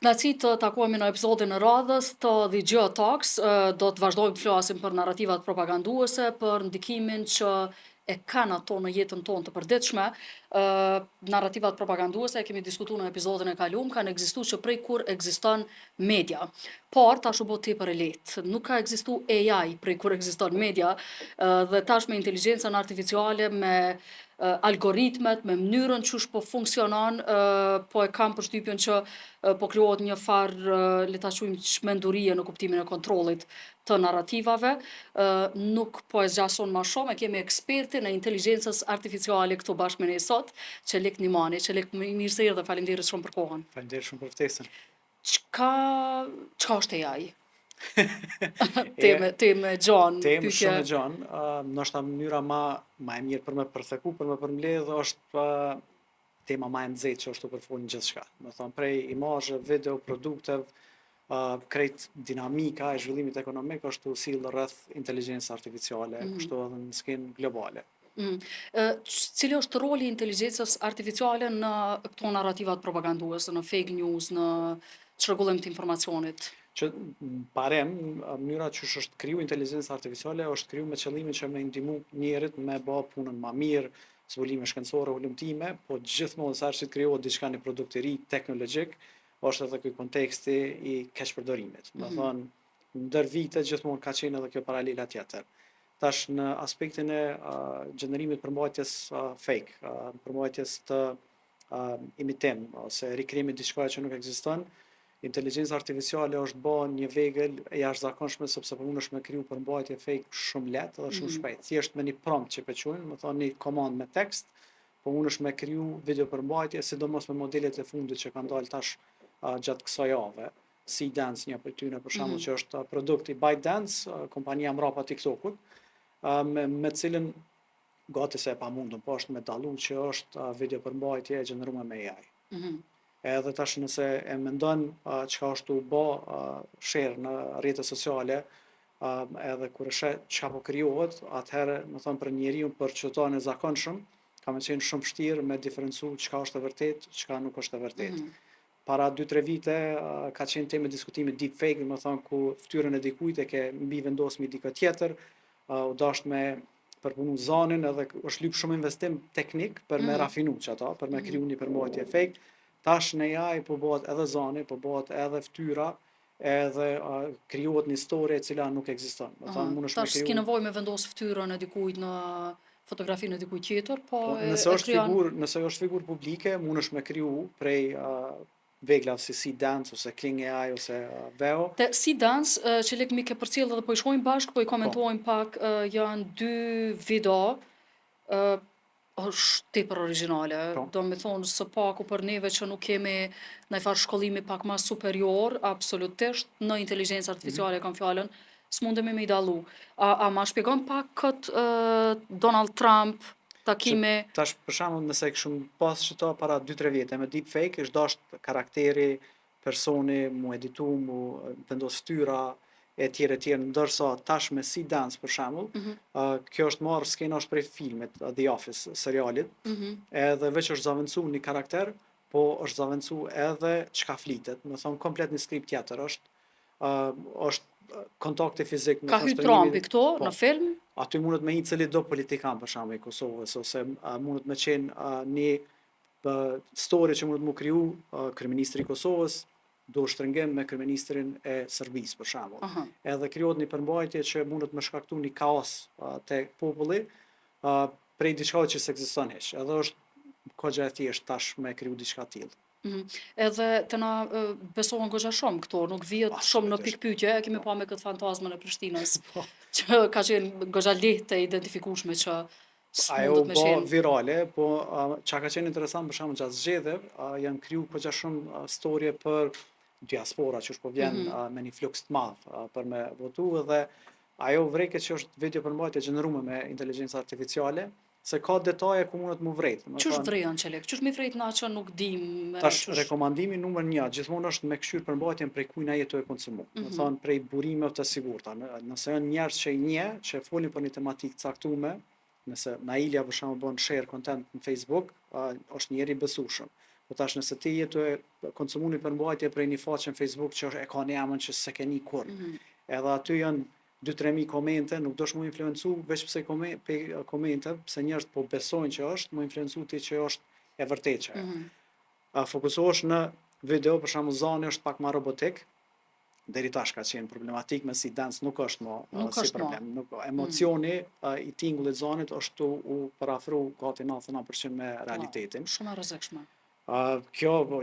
Kënaqësi të takohemi në episodin e radhës të The Geo Talks. Do të vazhdojmë të flasim për narrativat propaganduese, për ndikimin që e kanë ato në jetën tonë të përditshme. Narrativat propaganduese e kemi diskutuar në episodin e kaluar, kanë ekzistuar që prej kur ekziston media. Por tash u bë tepër e lehtë. Nuk ka ekzistu AI prej kur ekziston media dhe tash me inteligjencën artificiale, me algoritmet, me mënyrën qysh po funksionon, po e kam përshtypjen që po krijohet një farë, le ta quajmë çmendurie në kuptimin e kontrollit të narrativave. Nuk po e zgjason ma shumë, e kemi ekspertin e inteligjencës artificiale këtu bashkë me ne sot, Çelik Nimani. Çelik, mirë se erdhe, faleminderit shumë për kohën. Faleminderit shumë për ftesën. Çka është AI? Temë e gjanë, Temë shumë e gjanë, ndoshta mënyra ma, ma e mirë për me përtheku, për me përmbledh, është tema ma e nxehtë që është tu përfol në gjithçka. Me thonë, prej imazhe, video, produkteve, krejt dinamika e zhvillimit ekonomik është tu sill rreth inteligjencës artificiale, kështu edhe në skenë globale. Cili është roli i inteligjencës artificiale në këto narrativat propaganduese, në fake news, në çrregullim të informacionit? Që në parim, mënyra që është kriju inteligjenca artificiale është kriju me qëllimin që me ndihmu njerit me bë punën ma mirë, zbulime shkencore, hulumtime, po gjithmonë sa herë që të krijohet diçka një produkt i ri teknologjik, është edhe ky konteksti i keqpërdorimit. Mm -hmm. Me thonë, ndër vite gjithmonë ka qenë edhe kjo paralela tjetër. Tash në aspektin e gjenerimit përmbajtjes fake, përmbajtjes të imitim ose rikrijimit diçka që nuk ekziston, inteligjenca artificiale është bë një vegël e jashtëzakonshme sepse po mundesh me kriju përmbajtje fake shumë lehtë dhe shumë shpejt. Thjesht me një prompt që po quajmë, me thonë një komandë me tekst, po mundesh me kriju video përmbajtje, sidomos me modelet e fundit që kanë dalë tash gjatë kësaj jave. Seedance një prej tyre për shembull që është produkt i ByteDance, kompania mbrapa TikTokut, me cilën gati se e pamundun, po është me dallu që është video përmbajtje e gjeneruar me AI. Edhe tash nëse e mendon çka është tu bë share në rrjetet sociale, edhe kur e sheh çka po krijohet, atëherë, me thonë për njeriu, për qytetarin e zakonshëm, ka me qenë shumë vështirë me diferencu çka është e vërtet, çka nuk është e vërtet. Para 2-3 vite ka qenë temë diskutimi deepfake, do të thonë ku fytyrën e dikujt e ke mbi vendos me dikë tjetër, u dasht me përpunu zanin edhe është lyp shumë investim teknik për me rafinu që ata, për me kriju një përmbajtje fake. Tash në AI po bëhet edhe zani, po bëhet edhe fytyra, edhe krijohet një story e cila nuk ekziston. Do thonë mundesh me Tash s'ki nevojë me vendos fytyrën e dikujt në fotografinë e dikujt tjetër, po, Po, e, nëse e është krijon figurë, nëse është figurë publike, mundesh me kriju prej veglave si Seedance ose Kling AI ose Veo. Te Seedance, që lek mi ke përcjell edhe po i shohim bashkë, po i komentojmë pak, janë dy video, është tepër origjinale, do me thonë së paku për neve që nuk kemi ndaj farë shkollimi pak ma superior, absolutisht, në inteligjencë artificiale kam fjalën, s'mundemi me i dallu. A ma shpjegon pak këtë Donald Trump, takimi? Që, tash për shembull, nëse e kishim pas qëto para 2-3 vite me deepfake, është dasht karakteri, personi, mu editu, mu vendos fytyra, e tjerë e tjerë, ndërsa tash me Seedance për shembull, kjo është marrë skena është prej filmit The Office, serialit, edhe veç është zavendësu një karakter, po është zavendësu edhe çka flitet, me thonë komplet një skript tjetër është, është kontakti fizik me Ka hy Trumpi këto në film? Aty mundet me hi cili do politikan për shembull i Kosovës ose mundet me qenë një story që mundet mu kriju kryeministri i Kosovës do shtrëngim me kryeministrin e Serbisë për shembull. Edhe krijohet një përmbajtje që mundet me shkaktu një kaos te populli prej diçka që s'ekziston hiç. Edhe është goxha e thjeshtë tash me kriju diçka të tillë. Edhe të na besohen goxha shumë këto, nuk vihet shumë në pikpyetje, e kemi pa me këtë fantazmën e Prishtinës, që ka qenë goxha lehtë e identifikueshme që Ajo u bë virale, po çka ka qenë interesant për shembull gjatë zgjedhjeve, janë kriju goxha shumë storje për diaspora që po vjen me një fluks të madh për me votu edhe ajo vreke që është video përmbajtje gjeneruar me inteligjencë artificiale, se ka detaje ku mundet mu vrejt. Qysh vrejon Çelik? Qysh mi vrejt na që nuk dim? Tash, qysh... rekomandimi numër 1, gjithmonë është me këshyr përmbajtjen prej kujna je tu e konsumu. Me thonë, prej burimeve të sigurta. Nëse janë njerëz që i njeh, që folin për një tematikë caktuar, nëse Nailja për shembull bën share content në Facebook, është njeri i besueshëm. Po tash nëse ti je tu e konsumu një përmbajtje prej një faqe në Facebook që është e ka një emër që s'e ke ni kurrë. Edhe aty janë 2-3 mijë komente, nuk dosh mu influencu veç pse kome, pe komente, pse njerëzit po besojnë që është, mu influencu ti që është e vërtetë që ajo. A fokusohesh në video, për shembull zani është pak ma robotik, deri tash ka qenë problematik me si dense nuk është mo Nuk si është mo. problem. Nuk, emocioni i tingullit zanit është tu u përafru gati 99% me realitetin. Shumë e rrezikshme. Uh, kjo po,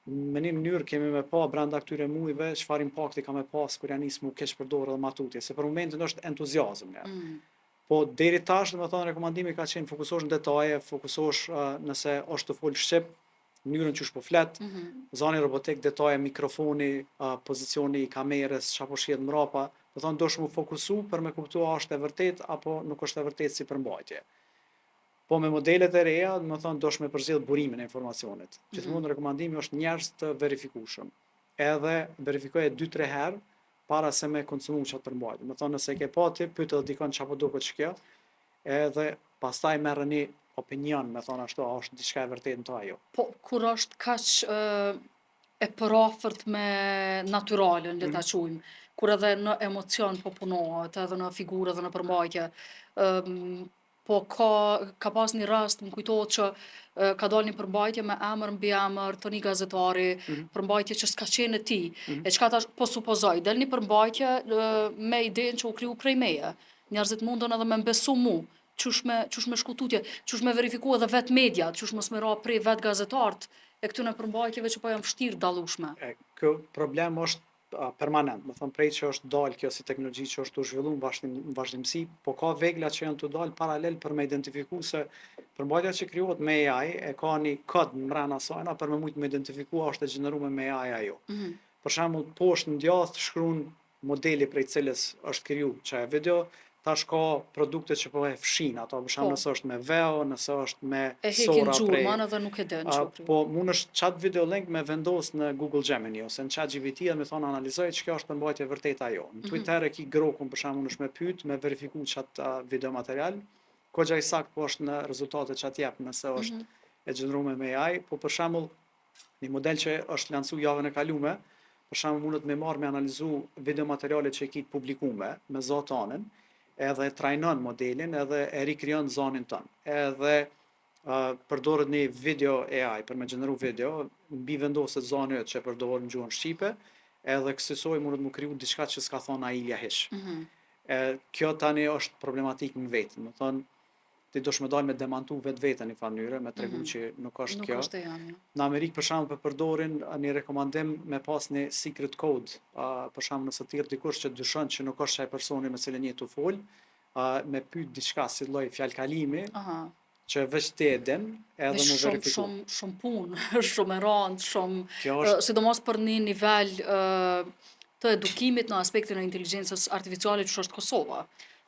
me një mënyrë kemi me pa brenda këtyre muajve çfarë impakti ka me pas kur janë nisë mu keq përdorë edhe ma tutje, se për momentin është entuziazëm. Ja. Po deri tash, do të thonë rekomandimi ka qenë fokusosh në detaje, fokusosh uh, nëse është të fol shqip, mënyrën qysh po flet, zani robotik, detaje, mikrofoni, uh, pozicioni i kamerës, çka po shihet mbrapa, do thonë dosh mu fokusu për me kuptu a është e vërtet apo nuk është e vërtet si përmbajtje. Po me modelet e reja, do të thonë dosh me përzgjedh burimin e informacionit. Gjithmonë rekomandimi është njerëz të verifikueshëm. Edhe verifikoje 2-3 herë para se me konsumu çat përmbajtje. Do të thonë nëse e ke pa ti, pyet edhe dikon çka po duket kjo, edhe pastaj merr një opinion, me thonë ashtu, a është diçka e vërtetë në to ajo. Po, kur është kaq ë, e përafërt me naturalen, le ta quajmë, kur edhe në emocion po punohet, edhe në figurë, edhe në përmbajtje, ëm, po ka, ka pas një rast, më kujtohet që e, ka dalë një përmbajtje me emër mbi emër të një gazetari, përmbajtje që s'ka qenë e tij. E çka tash po supozoj, del një përmbajtje e, me idenë që u kriju prej meje. Njerëzit mundën edhe me mbesu mu, qysh me, qysh me shku tutje, qysh me verifiku edhe vetë mediat, qysh mos me ra prej vetë gazetarët e këtyre përmbajtjeve që po janë vështirë dallueshme. E, kjo problem është a, permanent, më thonë prej që është dalë kjo si teknologji që është të zhvillu në vazhdim, në vazhdimësi, po ka vegla që janë të dalë paralel për me identifiku se përmbajtja që krijohet me AI e ka një kod mbrena sajna për me mujtë me identifiku a është e gjeneruar me AI ajo. Për shembull, poshtë në djathtë shkruan modeli prej cilës është kriju qajo video, tash ka produkte që po e fshin ato, për shembull Po. nëse është me Veo, nëse është me E hekin Sora prej gjurmën edhe nuk e din A, që u kriju. po mund është qatë video link me vendos në Google Gemini ose në ChatGPT dhe me thonë analizoj që kjo është përmbajtje e vërtetë ajo. Në Twitter e ki Grokun për shembull është me pyet, me verifiku qatë uh, video material. Kogja i sakt po është në rezultatet që atë jep nëse është e gjeneruar me AI, po për shembull një model që është lansu javën e kalume, për shembull mundet me marrë me analizu video materiale që i ki të publikume me za tanën, edhe e trajnon modelin edhe e rikrijon zanin tënd. Edhe uh, përdoret një video AI për me gjeneru video, mbi vendoset zani yt që e përdor në gjuhën shqipe, edhe kësaj mundet mu kriju diçka që s'ka thonë Ailja hiç. E, kjo tani është problematik në vetë, më thonë, ti dosh me dalë me demantu vetë veten në farë mënyre, me tregu që nuk është Nuk kjo. është e jamja. Në Amerikë për shembull po përdorin një rekomandim me pas një secret code, uh, për shembull nëse thirr dikush që dyshon që nuk është ai personi me cilin je tu fol, uh, me pyet diçka si lloj fjalëkalimi Aha. që veç ti e din edhe Veç mu shumë, verifiku. shumë, shumë punë, shumë e rëndë, shumë, Kjo ë, është sidomos për një nivel ë, të edukimit në aspektin e inteligjencës artificiale që është Kosova.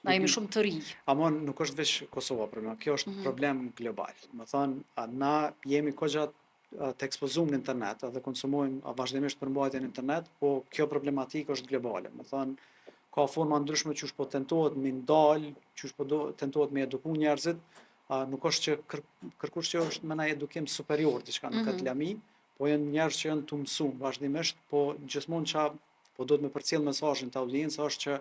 Na jemi shumë të ri. Ama nuk është veç Kosova problem, kjo është problem global. Më thonë, a, na jemi kogja a, të ekspozum në internet edhe konsumojmë a, vazhdimisht përmbajtje në internet, po kjo problematikë është globale. Më thonë, ka forma ndryshme qysh po tentohet me ndal, qysh po do, tentohet me eduku njerëzit, a, nuk është që kër, kërkush që është me na edukim superior diçka në këtë lami, po janë njerëz që janë të mësu vazhdimisht, po gjithmonë qa po duhet me përcjell mesazhin te audienca është që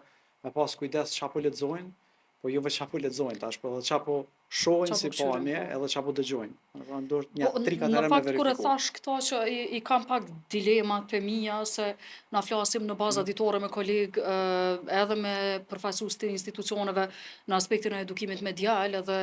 me pas kujdes çka po lexojnë, po jo veç çka po lexojnë tash, po edhe çka po shohin Çka po si kqyrin, pamje, po. edhe çka po dëgjojnë. Do të thonë duhet një Po, 3-4 në herë me fakt kur e verifiku. thash këto që i, i kam pak dilemat e mia se na flasim në Mm. baza ditore me kolegë ë, edhe me përfaqësues të institucioneve në aspektin e edukimit medial edhe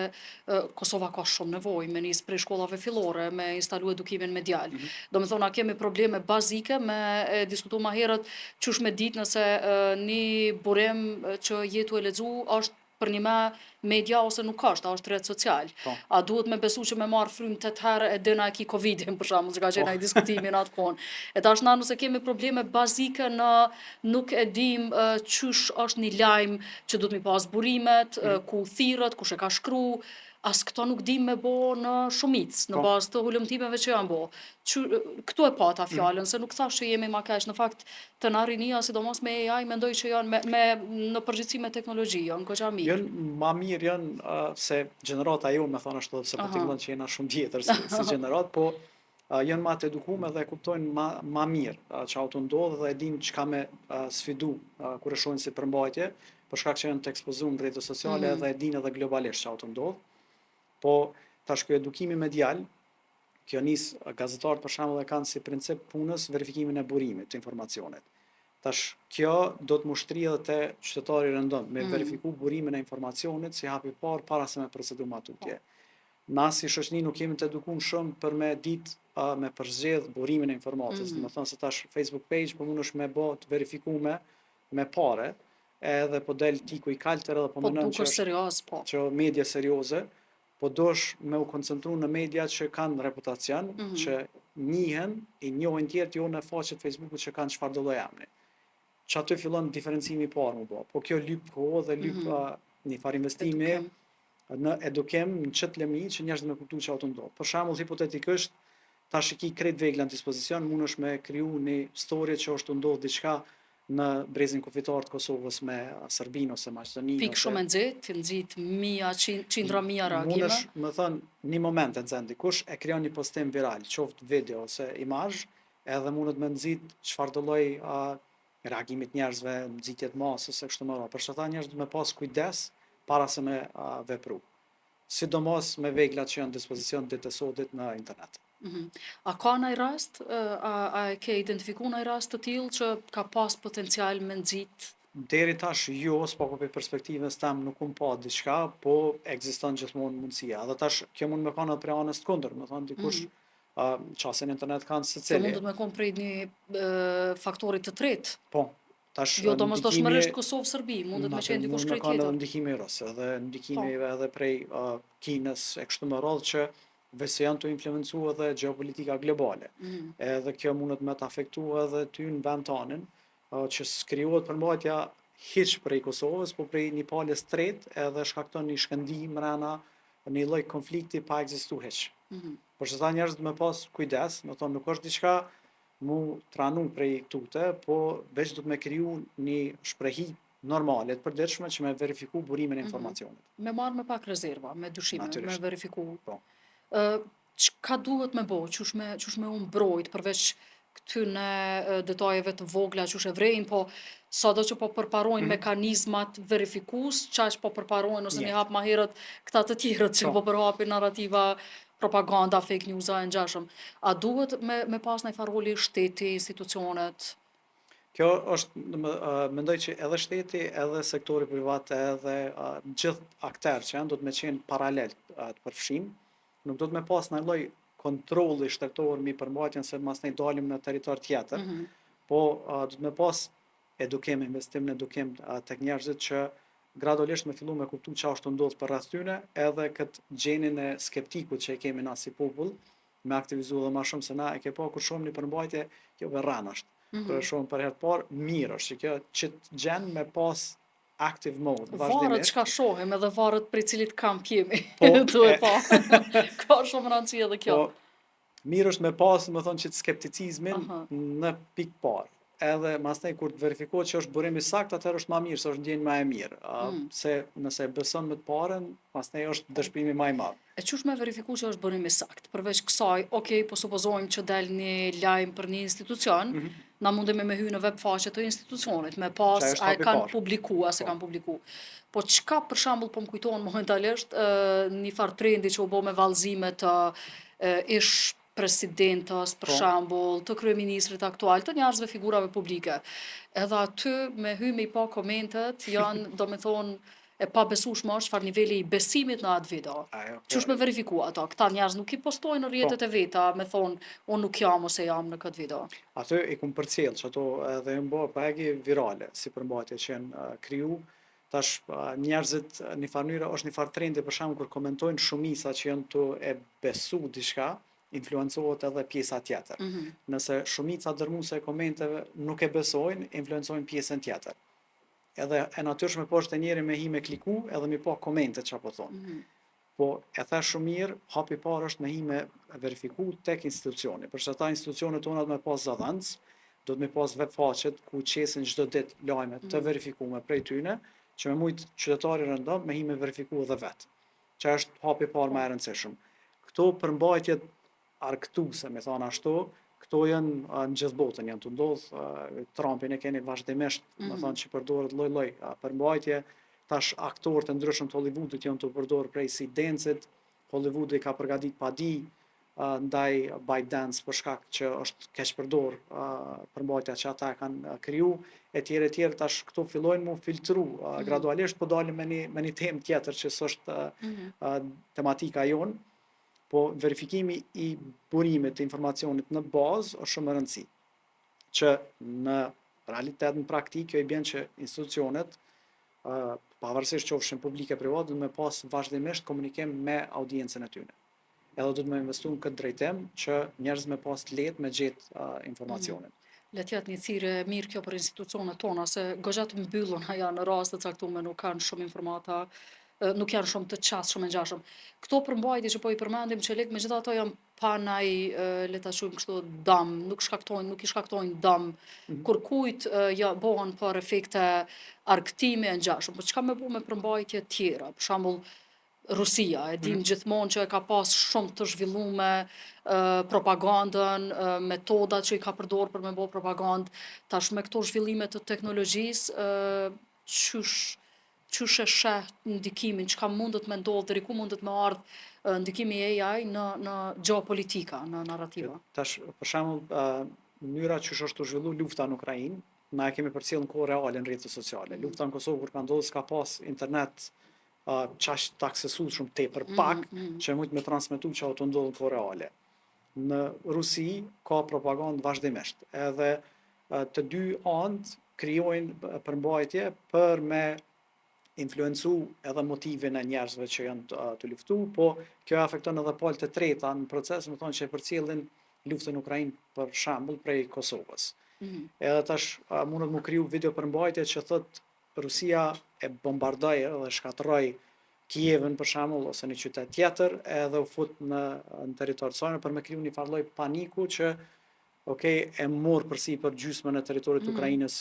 ë, Kosova ka shumë nevojë me nis prej shkollave fillore me instalu edukimin medial. Mhm. Do me thonë, na kemi probleme bazike me e diskutu ma herët qysh me ditë nëse ë, një burim ë, që je tu e lexu është për një me media ose nuk është, a është rrjet social. Po. A duhet me besu që me marr frymë 8 herë e din a e ki Covidin për shembull, që ka qenë Po. ai diskutimi në atë kohën. E tash na nëse kemi probleme bazike në nuk e dim ë, qysh është një lajm që duhet mi pas burimet, ë, Mm. ku thirret, kush e ka shkru, as këto nuk dim me bo në shumicë, në Po. bazë të hulumtimeve që janë bo. Qy, këtu e pata Mm. fjalën, se nuk thash që jemi ma keq, në fakt të na rinia, sidomos me AI, mendoj që janë me, me në përgjithësi me teknologji, janë goxha mirë. Janë ma mirë janë uh, se gjenerata jonë, me thonë ashtu, edhe pse po Aha. tingëllon që jena shumë vjetër si, si gjenerat, po Janë ma të edukume dhe e kuptojnë ma, ma mirë çka tu ndodhë dhe e dinë çka me sfidu kur e shohin si përmbajtje, për shkak që janë të ekspozuar në rrjetet sociale mm -hmm. dhe e dinë edhe globalisht çka tu ndodhë. Po tash ky edukimi medial, kjo nis gazetarët për shembull e kanë si princip punës verifikimin e burimit të informacionit. Tash kjo do të m'u shtri edhe te qytetari rëndom, me mm. verifiku burimin e informacionit si hapi parë para se me procedu ma tutje. Po. Na si shoqni nuk jemi të edukum shumë për me ditë uh, me përzgjedh burimin e informatës. Mm -hmm. Domethonë se tash Facebook page po mundesh me bo të verifikume me pare, edhe po del tiku i kaltër edhe po, po menon që është serioz, po. që media serioze, po dosh me u koncentru në media që kanë reputacion, mm -hmm. që njihen, i njohin tjerët jo në faqet Facebookut që kanë çfarë do lloj emri. Që aty fillon diferencimi i parë mu bo. Po kjo lyp kohë dhe lyp mm -hmm. uh, një farë investimi edukim. në edukim, në qëtë lëmi, që njerëzit me kuptu çka tu ndodhë. Për shembull, hipotetikisht, tash i ki krejt vegla në dispozicion, mundesh me kriju një story që është tu ndodhë diçka në brezin kufitar të Kosovës me Serbinë ose Maqedoninë. Pikë shumë e nxehtë, nxit mija, qindra mija reagime. Mundesh, me thënë, një moment e nxen dikush, e krijon një postim viral, qoftë video ose imazh, edhe mundet me nxit çfarëdo lloj reagimit njerëzve, nxitje të masës e kështu me radhë. Për qata njerëzit me pas kujdes para se me vepru. Sidomos me veglat që janë në dispozicion ditët e sotit në internet. Mm -hmm. A ka naj rast, a, a e ke identifiku naj rast të tillë që ka pas potencial me nxit? Deri tash jo, s'paku prej perspektivës tem nuk kum pa diçka, po ekziston gjithmonë mundësia. Edhe tash kjo mund me kanë edhe prej anës të kundërt, me thonë dikush mm -hmm. uh, qasje në internet kanë secili. Kjo mundet me konë prej një uh, faktori të tretë. Po, tash Jo domosdoshmërisht Kosovë Serbi, mundet me qenë dikush krejt tjetër. Mund me kanë edhe ndikimi rus, edhe ndikimi po. edhe prej uh, Kinës e kështu me radhë që veç se janë tu influencu edhe gjeopolitika globale. Mm -hmm. Edhe kjo mundet me të afektu edhe ty në vend tanin, që s'krijohet përmbajtja hiç prej Kosovës, po prej një palës tretë edhe shkakton një shkëndi mrena një lloj konflikti pa ekzistu hiç. Mm -hmm. Për qata njerëzit me pas kujdes, me thonë nuk është diçka mu tranu prej tute, po veç do të me kriju një shprehi normale të përditshme që me verifiku burimin e mhm. informacionit. Mm -hmm. Me marrë me pak rezerva, me dyshime, me verifiku. Po. Ë çka duhet me bo, qysh me qysh me u mbrojt përveç këtyne detajeve të vogla qysh e vrejmë, po sado që po përparojnë mm -hmm. mekanizmat verifikues, qaq po përparojnë ose një hap ma herët këta të tjerët që po, po përhapin narrativa propaganda, fake newsa e ngjashëm. A duhet me me pas ndonjë farë roli shteti, institucionet? Kjo është, mendoj që edhe shteti, edhe sektori privat, edhe gjithë akterët që janë, do të me qenë paralel të përfshim. Nuk do të me pas një lloj kontrolli shtetëror mbi përmbajtjen se masnej dalim në territor tjetër, mm -hmm. po do të me pas edukim, investim në edukim tek njerëzit që gradualisht me fillu me kuptu çka është tu ndodhë përreth tyne, edhe këtë gjenin e skeptikut që e kemi na si popull, me aktivizu edhe ma shumë se na e ke pa kur shohim një përmbajtje, kjo be rren është. Mm -hmm. Kur e shohim për herë të parë, mirë është që kjo që të gjen me pas active mode, vazhdimisht. Varet çka shohim edhe varet prej cilit kamp jemi. Po, tu e pa. Ka shumë rëndësi edhe kjo. Po, mirë është me pas, me thonë, qëtë skepticizmin uh -huh. në pikë parë. Edhe masnej kur të verifikohet që është burim i saktë, atëherë është ma mirë, se është ndjenjë ma e mirë. Mm. Se nëse e beson me të parën, masnej është dëshpërimi ma i madh. E qysh me verifiku që është burim i saktë? Përveç kësaj, ok, po supozojmë që del një lajm për një institucion, mm -hmm. na mundemi me hy në web faqe të institucionit, me pas a e kanë publiku, a s'e po. kanë publiku. Po çka për shembull po më kujtohen momentalisht një farë trendi që u bë me vallëzime të ish presidentës, për po. shembull, të kryeministrit aktual, të njerëzve figurave publike. Edhe aty me hy me i pa komentet janë, do me thonë, e pabesueshme është çfarë niveli i besimit në atë video. Ajo, po. Qysh me verifiku ato? Këta njerëz nuk i postojnë në rrjetet po. e veta me thonë unë nuk jam ose jam në këtë video. Aty i kum përcjell që ato edhe janë bë bajagi virale si përmbajtje që janë uh, kriju Tash njerëzit në një farë mënyre është një farë trendi për shembull kur komentojnë shumica që janë tu e besu diçka, influencohet edhe pjesa tjetër. Mm -hmm. Nëse shumica dërmuese e komenteve nuk e besojnë, influencojnë pjesën tjetër. Edhe e natyrshme po është e njeri me hi me kliku edhe me pa komentet çka po thonë. Mm -hmm. Po e the shumë mirë, hapi i parë është me hi me verifiku tek institucioni. Për qata institucionet tona do me pas zëdhënës, do të me pas web faqet ku qesin çdo ditë lajme të mm. verifikume prej tyne, që me mujt qytetari rëndom me hi me verifiku edhe vet. Që është hapi i parë më e rëndësishëm. Këto përmbajtjet. argëtuese, me thonë ashtu, këto janë në gjithë botën, janë tu ndodhë, Trumpin e keni vazhdimisht, mm -hmm. me mhm. thonë që përdoret lloj-lloj përmbajtje, tash aktorët e ndryshëm të Hollywoodit janë tu përdorë prej Seedance-it, Hollywoodi ka përgatit padi ndaj ByteDance për shkak që është keqpërdor përmbajtja që ata e kanë kriju, e tjerë e tjerë, tash këto fillojnë mu filtru mm -hmm. gradualisht, po dalim me një, me një temë tjetër që s'është mm -hmm. tematika jonë, po verifikimi i burimit të informacionit në bazë është shumë me rëndësi, që në realitet, në praktikë, kjo i bjen që institucionet, pavarësisht qofshin publike private, duhet me pas vazhdimisht komunikim me audiencën e tyne. Edhe duhet me investu në këtë drejtim që njerëz me pas të lehtë me gjetë uh, informacionin. Mm. Le të jetë një thirrje e mirë kjo për institucionet tona, se goxha të mbylluna janë në raste të caktuara, nuk kanë shumë informata, nuk janë shumë të qasshëm e ngjashëm. Këto përmbajtje që po i përmendim Çelik, megjithatë janë pa naj, le ta quajmë kështu, dam, nuk shkaktojnë, nuk i shkaktojnë dam. Mm -hmm. Kurkujt ja bohen për efekte argëtimi e ngjashëm. Po çka me bo me përmbajtje tjera? Për shembull, Rusia, e dim mm. gjithmonë që e ka pas shumë të zhvillume propagandën, metodat që i ka përdorë për me bo propagandë, tash me këto zhvillime të teknologjisë, qysh, qysh e sheh ndikimin, çka mundet me ndodhë, deri ku mundet me ardhë ndikimi i AI në, në gjeopolitika, në narrativa? Tash, për shembull, mënyra qysh është tu zhvillu lufta në Ukrainë, na e kemi përcjellë në kohë reale në rrjetet sociale. Mm. Lufta në Kosovë kur ka ndodhur s'ka pas internet uh, qaq të aksesueshëm tepër mm, pak mm -hmm. që mujt me transmetu çka tu ndodhë në kohë reale. Në Rusi ka propagandë vazhdimisht, edhe uh, të dy anët krijojnë përmbajtje për me influencu edhe motivin e njerëzve që janë të, tu luftu, po kjo afekton edhe palët e treta në proces, me thonë që e përcjellin luftën në Ukrainë për shembull prej Kosovës. Mm -hmm. Edhe tash mundet mu kriju video përmbajtje që thot Rusia e bombardoi dhe shkatërroi Kievin për shembull ose një qytet tjetër edhe u fut në në territor të saj për me kriju një farë lloj paniku që ok e mor përsipër gjysmën e territorit të mm. Ukrainës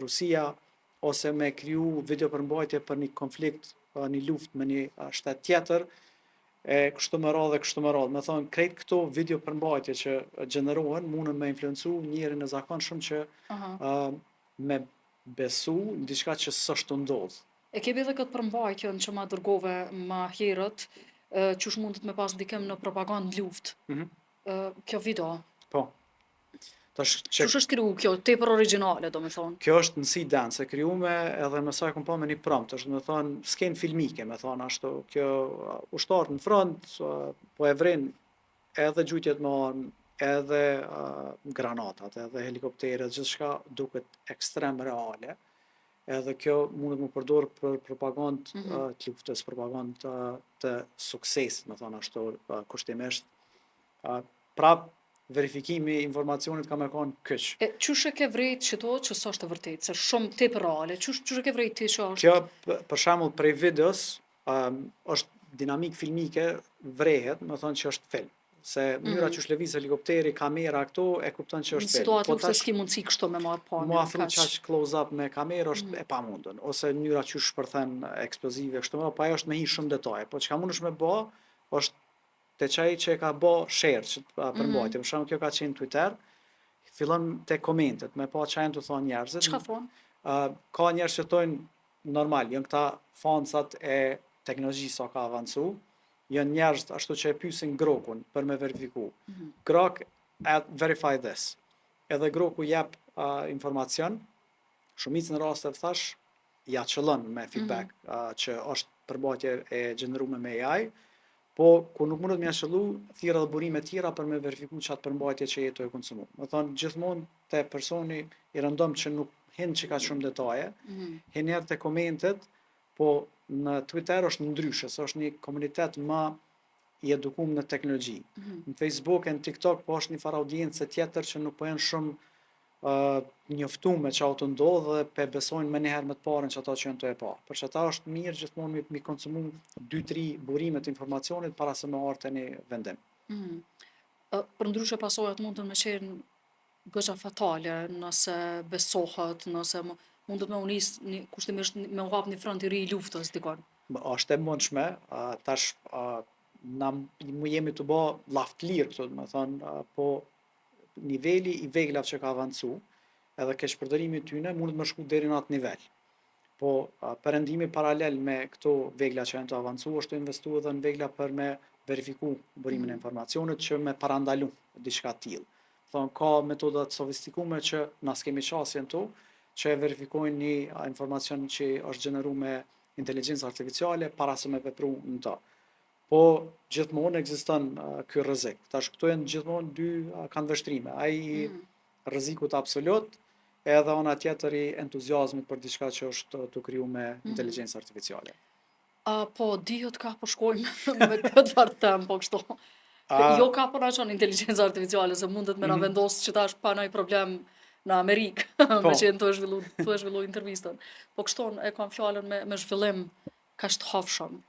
Rusia ose me kriju video përmbajtje për një konflikt, një luftë me një shtet tjetër e kështu me radhë e kështu me radhë. Me thonë, krejt këto video përmbajtje që gjenerohen mundën me influencu njerin e zakonshëm që uh -huh. uh, me besu në diçka që s'është tu ndodhë. E kemi edhe këtë përmbajtjen që ma dërgove ma herët, qysh mundet me pas ndikim në propagandë në luftë. Mm -hmm. Kjo video. Po. Tash që Qysh është kriju kjo, tepër origjinale, do me thonë. Kjo është në Seedance, e krijume edhe me sa e kom pa me një prompt, është me thonë skenë filmike, me thonë ashtu, kjo ushtarët në front, po e vren Edhe gjujtjet me armë, edhe granatat, edhe helikopterët, gjithçka duket ekstrem reale. Edhe kjo mundet me përdor për propagandë mm -hmm. të luftës, propagandë të, të suksesit, me thonë ashtu, kushtimisht. Prap, verifikimi i informacionit ka me konë kyç. E, qysh e ke vrejt qëto që s'është e vërtetë, se shumë tepër reale, qysh, qysh e ke vrejt ti që është? Kjo, për shembull, prej videos, um, është dinamikë filmike, vrehet, me thonë që është film. Se mënyra mm -hmm. qysh lëviz helikopteri, kamera këto, e kupton që është film. Në situatë po lufte s'ki mundësi kështu me marrë pamje. Mu afru qaq close up me kamerë është mm -hmm. e pamundun. Ose mënyra qysh shpërthen eksplozive, kështu me, pa ajo është me hi shumë detaje. Po çka mundesh me ba, është te qaj që e ka ba share qët përmbajtje. Mm -hmm. Për shembull kjo ka qenë Twitter, fillon te komentet, me pa çka janë tu thonë njerëzit. Çka thonë? Uh, ka njerëz që thonë Normal, janë këta fansat e teknologjisë sa ka avancu, janë njerëz ashtu që e pyesin Grokun për me verifiku. Mm -hmm. Grok, verify this. Edhe Groku jep uh, informacion, shumicën e rasteve thash, ja qëllon me feedback mm -hmm. uh, që është përmbajtje e gjenerume me AI, po kur nuk mundet me ja qëllu, thirr edhe burime tjera për me verifiku qatë përmbajtje që je tu e konsumu. Me thonë, gjithmonë te personi i rëndom që nuk hin qaq shumë detaje, mm -hmm. hin herë te komentet, po në Twitter është ndryshe, se është një komunitet ma i edukum në teknologji. Mm -hmm. Në Facebook e në TikTok po është një farë audiencë tjetër që nuk po janë shumë uh, njoftu me ça tu ndodhë dhe pe besojnë menjëherë me të parën që ata që janë tu e pa. Për qata është mirë gjithmonë mi, mi konsumu 2-3 burime të informacionit para se me ardhë te një vendim. Mm -hmm. Përndryshe pasojat mundën me qenë goxha fatale nëse besohet, nëse mundet me u nis një, kushtimisht me u hap një front i ri i luftës dikon. Është e mundshme, tash. Na mu jemi tu bo llaf të lirë këtu, domethonë, po niveli i veglave që ka avancu, edhe keqpërdorimi i tyne mundet me shku deri në atë nivel. Po perëndimi paralel me këto vegla që janë tu avancu, është tu investu edhe në vegla për me verifiku burimin e mhm. informacionit që me parandalu diçka të tillë. Thonë, ka metoda të sofistikume që na s'kemi qasje në to, që e verifikojnë një informacion që është gjeneru me inteligjencë artificiale para se me vepru në to. Po gjithmonë ekziston ky rrezik. Tash këto janë gjithmonë dy kandvështrime. Ai i mm. rrezikut absolut edhe ana tjetër i entuziazmit për diçka që është tu kriju me mm. inteligjencë artificiale. A, po dihet ka po shkojmë me këtë farë tempo kështu. A... Jo ka po na çon inteligjenca artificiale, se mundet me na mm -hmm. vendosë që tash pa naj problem në Amerikë, po. me qenë tu e zhvillu, tu e zhvillu intervistën. Po kështu e kam fjalën me, me zhvillim kaq të hovshëm.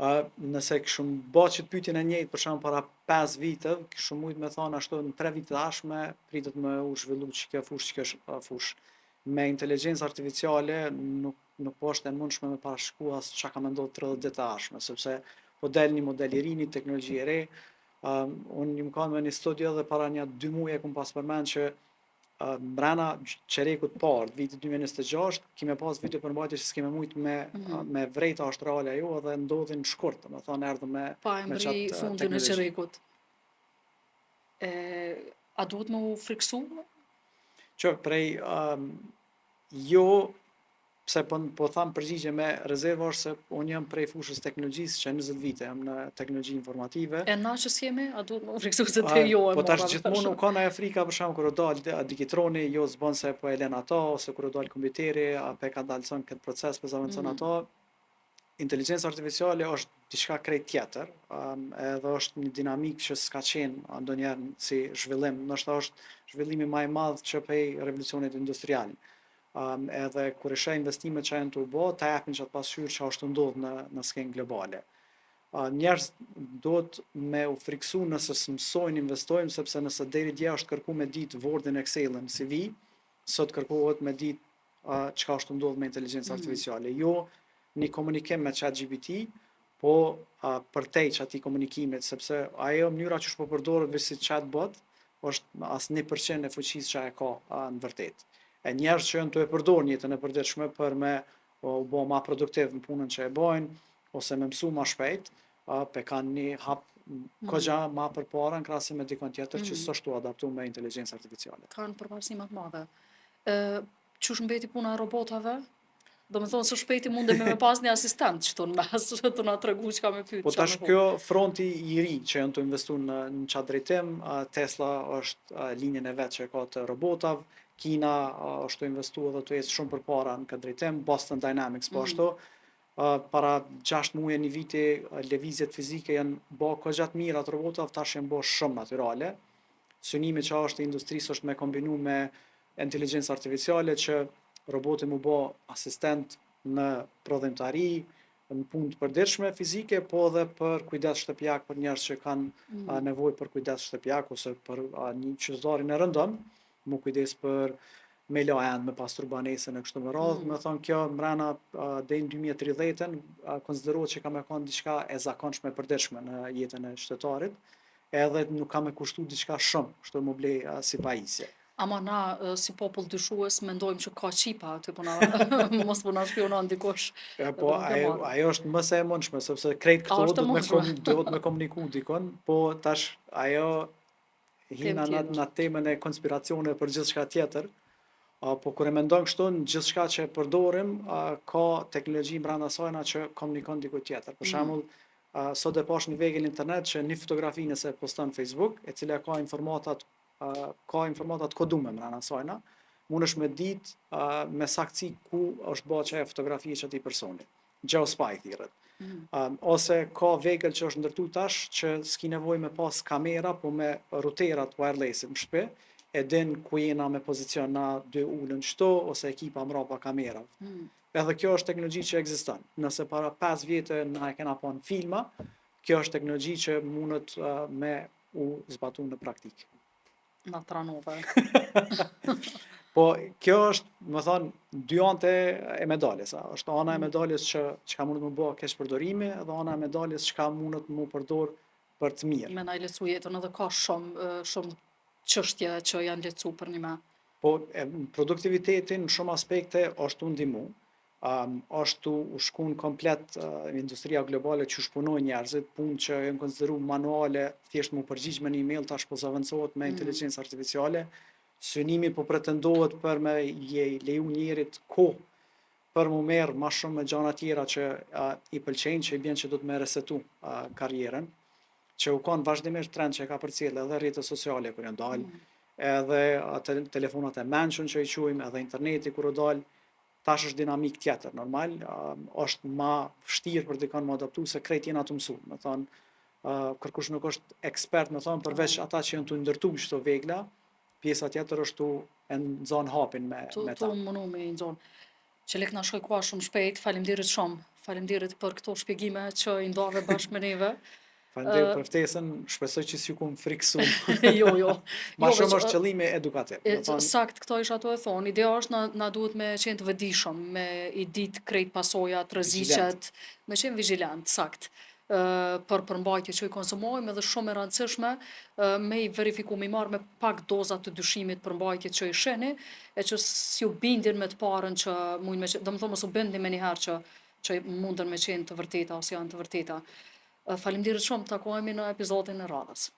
Uh, nëse kishëm ba qët pyetjen e njëjtë për shembull para 5 viteve, kishëm mujt me thonë ashtu në 3 vitet e ardhshme pritet me u zhvillu qikjo fushë, qikjo fushë. Me inteligjencë artificiale nuk nuk po është e mundshme me parashiku as çka ka me ndodhë 30 ditë e ardhshme, sepse po del një model i ri, një teknologji e re. Um, unë jam kanë me një studio dhe para një dy muaj e kom pas përmend që uh, mbrena çerekut parë, vitit 2026, kime pas video përmbajtje që s'keme mujt me, mm -hmm. me vrejt a është reale ajo dhe ndodhin në shkurt, domethonë erdhë me, pa e me qatë fundin e çerekut. E, a duhet me u friksu? Që prej um, jo pse po po tham përgjigje me rezerva është se unë jam prej fushës teknologjisë që 20 vite jam në teknologji informative. E na që s'jemi, a duhet me u friksu se te jo e Po tash gjithmonë u kanë ajo frika për shembull kur u dal digitroni, jo s'bën se po e lën ato ose kur u dal kompjuteri, a pe kadalson këtë proces, po zavancon mm. ato. Inteligjenca artificiale është diçka krejt tjetër, um, edhe është një dinamikë që s'ka qenë ndonjëherë si zhvillim, ndoshta është zhvillimi më i madh që prej revolucionit industrial. Um, edhe kur e sheh investimet që janë tu u bo, ta japin qatë pasqyrë që është tu ndodhë në, në skenë globale. Uh, njerëz duhet me u friksu nëse s'mësojnë investojmë, sepse nëse deri dje është kërku me ditë Wordin, Excelin, CV, sot kërkohet me ditë uh, çka është tu ndodhë me inteligjencë mm. artificiale. Jo një komunikim me chat GPT, po uh, përtej qatij komunikimit, sepse ajo mënyra që po përdoret veç si chatbot, është as 1% e fuqisë që e ka uh, në vërtet. E njerëz që janë tu e përdorë në jetën e përditshme për me uh, u bo ma produktiv në punën që e bojnë, ose me mësu ma shpejt, uh, pe kanë një hap mm. kogja ma përpara në krahasim me dikon tjetër mm. që s'është tu adaptu me inteligjencë artificiale. Kanë përparësi ma të madhe. Ë, qysh mbeti puna e robotave? Domethonë, së shpejti mundemi me pas një asistent qëtu në mes, të na tregu çka me pyet. Po tash kjo fronti i ri që janë tu investu në, në qatë drejtim, Tesla është linjën e vet që e ka të robotave, Kina është tu investu edhe tu ecë shumë përpara në këtë drejtim, Boston Dynamics po mm. ashtu, para 6 muaj një viti lëvizjet fizike janë bo kogja të mira të robotave, tash janë bo shumë natyrale. Synimi që është i industrisë është me kombinu me inteligjencë artificiale që roboti mu bo asistent në prodhimtari, në punë të përditshme fizike, po edhe për kujdes shtëpiak për njerëz që kanë mm. nevojë për kujdes shtëpiak ose për një qytetarin e rëndom, mu kujdes për me la enë, me pastru banesën e kështu me radhë, mm. me thonë kjo mrena deri në 2030-ën konsiderohet që ka me konë diçka e zakonshme e përditshme në jetën e qytetarit, edhe nuk ka me kushtu diçka shumë, kështu mu blej si pajisje. Ama na si popull dyshues mendojmë që ka çipa aty po na mos po na shpionon dikush. E, po ajo ajo është më se e mundshme sepse krejt këto duhet me kom, duhet me komuniku dikon, po tash ajo hina në në temën e konspiracioneve për gjithçka tjetër. Uh, po kur e mendon kështu, në gjithçka që e përdorim, uh, ka teknologji brenda sajna që komunikon diku tjetër. Për mm. shembull, uh, sot e pash një vegël internet që një fotografi nëse e poston në Facebook, e cila ka informatat ka informata të kodume mrena sajna, mundesh me dit uh, me saktësi ku është bërë qajo fotografi e qatij personi. Geospy thirret. Mm. Um, ose ka vegël që është ndërtu tash që s'ki nevojë me pas kamera, po me routerat wireless-it në shtëpi, e din ku jena me pozicion na dy ulën qëtu, ose ekipa mrapa kamerave. Mm. Edhe kjo është teknologji që ekziston. Nëse para 5 vjetë na e kena pa në filma, kjo është teknologji që mundet uh, me u zbatu në praktikë. Na tranove. Po, kjo është, me thonë, dy anët e medaljes, a? Është ana e mm. medaljes që çka mundet me bo keqpërdorimi dhe ana e medaljes çka mundet me përdor për të mirë. Me na e lehtësu jetën edhe ka shumë shumë çështje që janë lehtësu përnjëmend. Po, e, produktiviteti në shumë aspekte është tu ndihmu, um, është tu u shku në komplet uh, industria globale që punojnë njerëzit, punë që janë konsideru manuale, thjesht mu përgjigj me një email, tash po zavendësohet me mm. inteligjencë artificiale, synimi po pretendohet për me je leju njerit kohë për mu merr ma shumë me gjana tjera që uh, i pëlqejnë, që i bjen që do të me resetu uh, karrierën, që u kanë vazhdimisht trend që e ka përcjellë edhe rrjetet sociale kur janë dalë, mm. edhe te telefonat e mençur që i quajmë, edhe interneti kur u dalë, tash është dinamik tjetër, normal, uh, është ma vështirë për dikon me adaptu se krejt jena tu mësu, me thonë, uh, kërkush nuk është ekspert, me thonë, përveç mm. ata që janë tu ndërtu qëto vegla, pjesa tjetër është tu e nxon hapin me, tu, me ta. Tu munu me i nxon. Çelik na shkoi koha shumë shpejt, faleminderit shumë. Faleminderit për këto shpjegime që i ndave bashkë me neve. Faleminderit për ftesën, shpresoj që s'ju kum friksu. jo, jo. Ma jo, shumë është qëllimi edukativ. E, thonë... Sakt, këto isha tu e thonë. Ideja është na, na duhet me qenë të vetëdijshëm, me i ditë krejt pasojat, rreziqet, me qenë vigjilent, sakt për përmbajtje që i konsumojmë edhe shumë e rëndësishme me i verifiku, me i marrë me pak doza të dyshimit përmbajtje që i shihni, e që s'ju bindin me të parën që mujnë me qenë, domethënë mos u bindni menjëherë që, që mundën me qenë të vërteta ose janë të vërteta. Faleminderit shumë, takohemi në episodin e radhës.